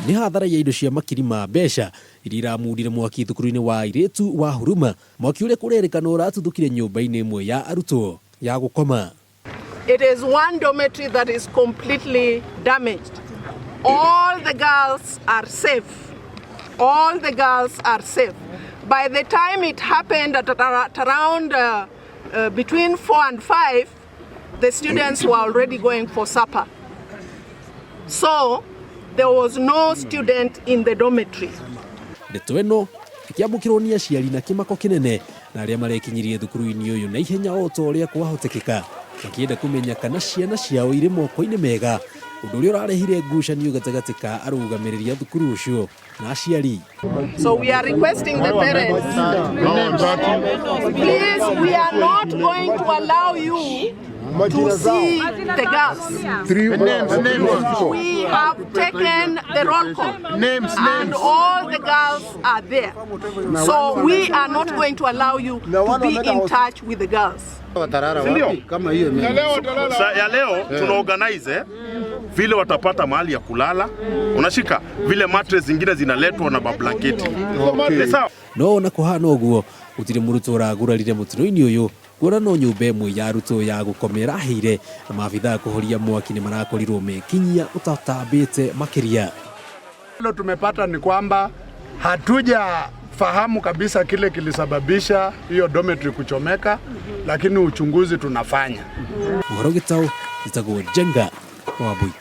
Nĩ hathara ya indo cia makiri ma mbeca iria iramundire mwaki thukuru-inĩ wa airĩtu wa Huruma, mwaki ũrĩa kũrerĩkana ũratuthũkire nyũmba-inĩ ĩmwe ya arutwo ya gũkoma. It is one dormitory that is completely damaged. All the girls are safe. All the girls are safe. By the time it happened at around between 4 and 5, the students were already going for supper. So there was no student in the dormitory. Ndeto ĩno ĩkĩamũkĩrwo nĩ aciari na kĩmako kĩnene na arĩa marekinyirie thukuru-inĩ ũyũ na ihenya o ta ũrĩa kwahotekeka, makĩenda kũmenya kana ciana ciao irĩ moko-inĩ mega, ũndũ ũrĩa ũrarehire ngucanio gatagatĩ ka arũgamĩrĩri a thukuru ũcio na aciari. So we are requesting the parents, please, we are not going to allow you to see the girls. Names, names. We have taken the roll call. Names, And names. all the girls are there. So we are not going to allow you to be in touch with the girls. Sindio? Kama hiyo. Sa ya leo tuna organize vile watapata mahali ya kulala, unashika vile mattress zingine zinaletwa na mablanketi. Okay. Sawa. No ona kũhana ũguo, gũtirĩ mũrutwo ũragurarire mũtino-inĩ ũyũ, kuona no nyũmba ĩmwe ya arutwo ya gũkoma ĩrahĩire na maabithaa kũhoria mwaki nĩ marakorirwo mekinyia ũtatambĩte makĩria. Hilo tumepata ni kwamba hatujafahamu kabisa kile kilisababisha hiyo dormitory kuchomeka, lakini uchunguzi tunafanya. Ũhoro gĩtaũ, njĩtagwo Njenga Wambui.